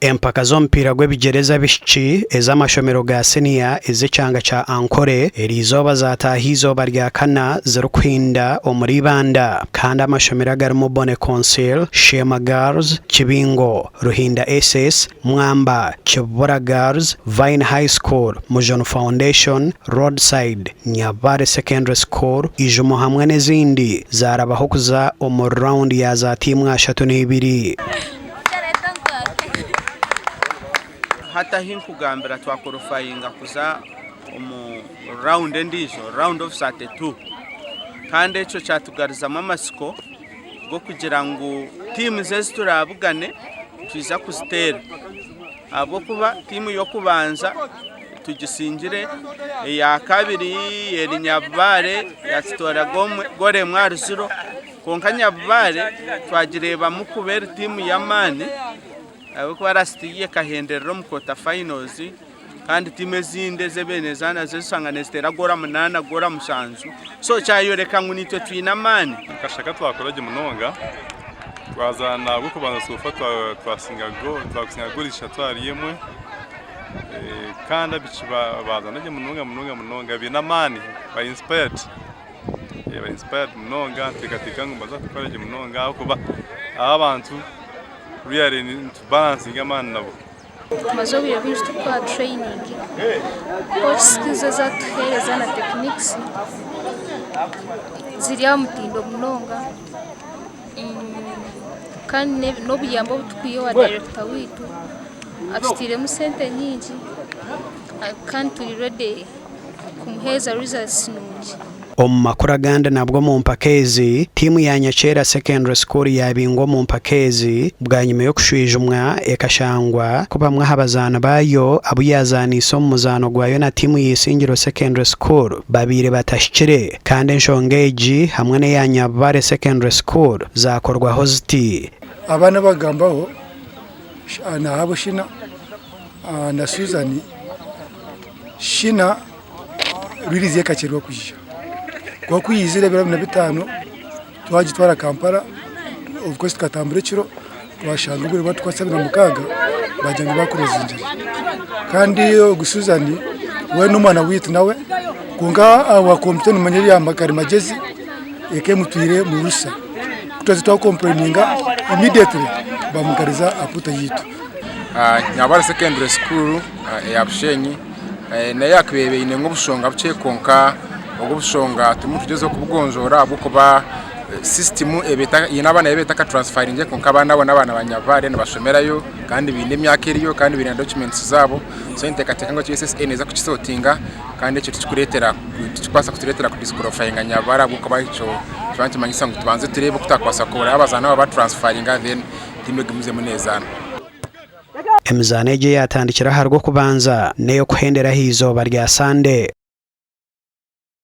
Empaka z'omupiira gw'ebigyere ez'abaishiki ez'amashomero ga siniya ez'ekyanga kya Ankole eriizooba zataaha eizooba rya kana zirikuhinda omuri Ibanda kandi amashomero agarimu Bone Consil, Sheema Girls, Kibingo, Ruhinda SS, Mwamba, Kibura Girls, Vine High School, Mujuni Foundation, Roadside, Nyabare Secondary School, Ijumo hamwe n'ezindi zaarabaho kuza omu rawundi ya za tiimu 32. Hati ahi nkugambira twakorofayinga kuza omu rawundi endiijo, round of 32 kandi ekyo kyatugarizamu amatsiko g'okugira ngu tiimu ezi turaabugane nitwija kuziteera ahabw'okuba tiimu y'okubanza tugisingire, eyakabiri eri Nyabubare yatutoora goolo emwe ahari ziro kwonka Nyabubare twagireebamu kuba eri tiimu y'amaani ahabw'okuba lasiti yiya ekahenderera omu kwota fayinozi kandi tiimu ezindi ezebaire nizaana nazo oshanga niziteera goora munaana goora mushanju so kyayoreka ngu naitwe twine amaani. Kashaka twakora gye munonga twazaana ogw'okubanza sofa twasinga goolo ishatu ahari emwe kandi abaishiki bazaana gye munonga munonga munonga baine amaani bari inspired bari inspired munonga nituteekateeka ngu nibaza kukora gye munonga ahabw'okuba aba abantu really nitubalansinga amaani nabo. Tumaze obwire bwingi turikukora training, coach skills ezi arikutuheereza na techniques ziri aha mutindo munonga kandi n'obuyambi obu turikwiha owa dayirekita waitu atutairemu sente nyingi kandi turi ready kumuheereza results nungi. Omu makuru agandi nabwo omu mpaka ezi, tiimu ya Nyakyera Secondary School yaabingwa omu mpaka ezi bwanyima y'okushwijumwa ekashangwa ku bamwe aha bazaani baayo abu yaazaaniise omu muzaano gwayo na tiimu ya Isingiro Secondary School babaire batahikire kandi enshonga egi hamwe n'eya Nyabubare Secondary School zaakorwaho ziti. Abaana abagambaho Nahabu Shina na Susan Shina. Rwirizi ekakyerwa kwija. Kwonka ku yaizire ebiro 15 twagitwara Kampala, of course tukatambura ekiro twashanga obwire bwatukwasa 26 bagira ngu bakurozingire. Kandi ogu Susan we n'omwana waitu nawe kwonka ahabwa kompyuta nomanya ebya karimagyezi eka emutwire omu rusa. Ku twaheza twakompureyininga immediately bamugariza aha pota yaitu. Nyabare secondary school eya Bushenyi nayo yakabaire eine obushonga bukye kwonka obwo obushonga turimu nitugyezaho kubugonjoora ahabw'okuba sisitimu eine abaana abu etakaturasifaringire kwonka abaana abo n'abaana ba Nyabare nibashomerayo kandi baine emyaka eriyo kandi baine na documentsi zaabo so ninteekateeka ngu ekyo SSA neeza kukisotinga kandi ekyo tikikubaasa kutureetera kudisikorofayinga Nyabare ahabw'okuba ekyo nikimanyisa nikimanyisa ngu tubanze tureebe oku twakubaasa kukora abazaani aba baaturansifaringa then tiimu egumizemu neezaana. Emizaano egi eyatandikire aha Rwokubanza n'ey'okuhendera aha izooba rya Sande.